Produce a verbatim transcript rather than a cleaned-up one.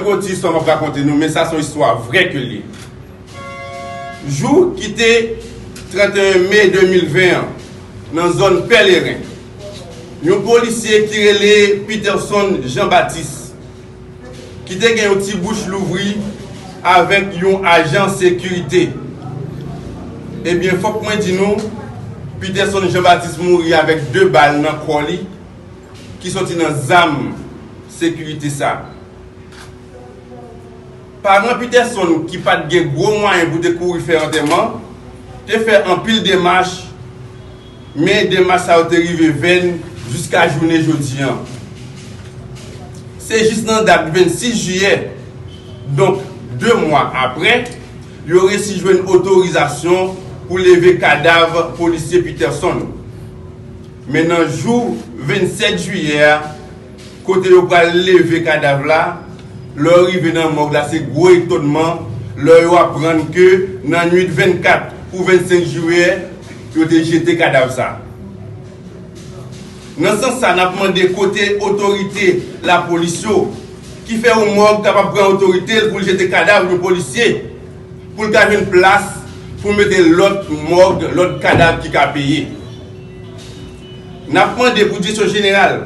Gwo ti istwa m ap rakonte nou, men sa se yon istwa vrè ke l ye. Jou ki te trannteyen me de mil ven an, nan zòn Pèleren, yon polisye ki rele Peterson Jean Baptiste, ki te gen yon ti bouch louvri avèk yon ajan sekirite. Ebyen, fòk mwen di nou, Peterson Jean Baptiste mouri avèk de bal nan kò li ki soti nan zam sekirite sa. Paran Peterson, ki pa t gen gwo mwayen pou te kouri fè antèman, te fè anpil demach, men demach sa yo te rive vèn jiska jounen jodi an. Se jis nan dat vennsis jiyè, donk de mwa apre, yo resi jwenn otorizasyon pou leve kadav polisye Peterson. Men nan jou vennsèt jiyè a, kote yo pral leve kadav la, lè yo rive nan mòg la, se gwo etònman lè yo aprann ke nan nwit vennkat pou vennsenk jiyè, yo te jete kadav sa. Nan sans sa, n ap mande kote otorite lapolis yo ki fè yon mòg kapab pran otorite l pou l jete kadav yon polisye, pou l ka jwenn plas pou mete lòt mòg, lòt kadav ki ka peye. N ap mande pou Direksyon Jeneral